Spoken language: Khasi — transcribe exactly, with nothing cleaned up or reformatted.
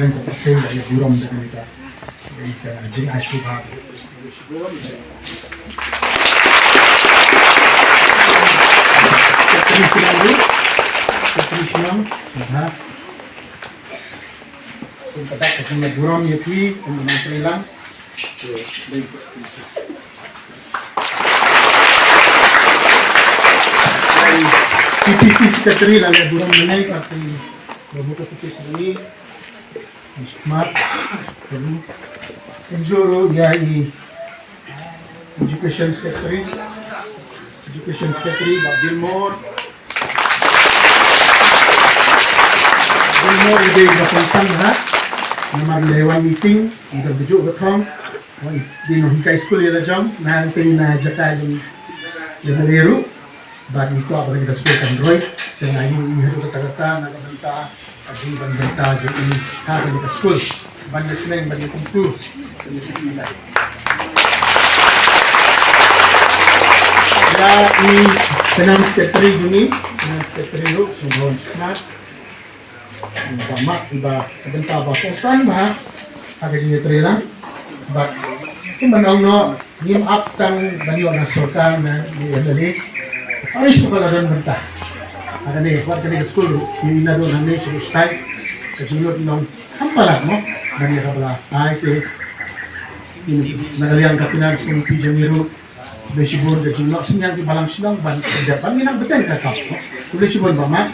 Ren ko pynshai ïa burom da kane ka, ka jingai sngewbha. Secretary shnong, Secretary shnong, ha. Kum ka dak ka jingburom ïa phi, kum u nongtrei lang. Ai, P P C Secretary la leh burom mynne, ka P P C Secretary. Mat, Juru, ïa i Education Secretary, Education Secretary, Bah Gilmore. Gilmore, i dei ba kongsan ha, namar leh wan meeting, i da bujuk ka thong, wan, dei nonghikai skul ïa la jong, na hangtei na jaka jong, ïa na leru. Bad ngi kwah ba kane ka skul kan roi, te nga ïohi haduh katta katta na ka bynta ka jingban bynta jong i ha kane ka skul. Ban ïa sneng ban ïa kyntu. Ïa i Finance Secretary jong ngi, Finance Secretary ruh, Sumron Smat. Ba mat, ba ka bynta ba kongsan bha ha ka jingïatreilang. Bad kumba ong noh, ngim ap tang ban ïoh na sorkar, na M L A. Parish ruh ka la don bynta. Ha kane, wat kane ka skul ruh, ngi naduh nangne sha u stai, ka jinglut nong kham palat mo, ban ïa ka ba la ai te. Na ka liang ka Finance Committee jong ngi ruh, khublei shibun ka jingnoh synñiang ki balang shnong ban, ban ngi nang bteng ka kam mo. Khublei shibun Bah Mat.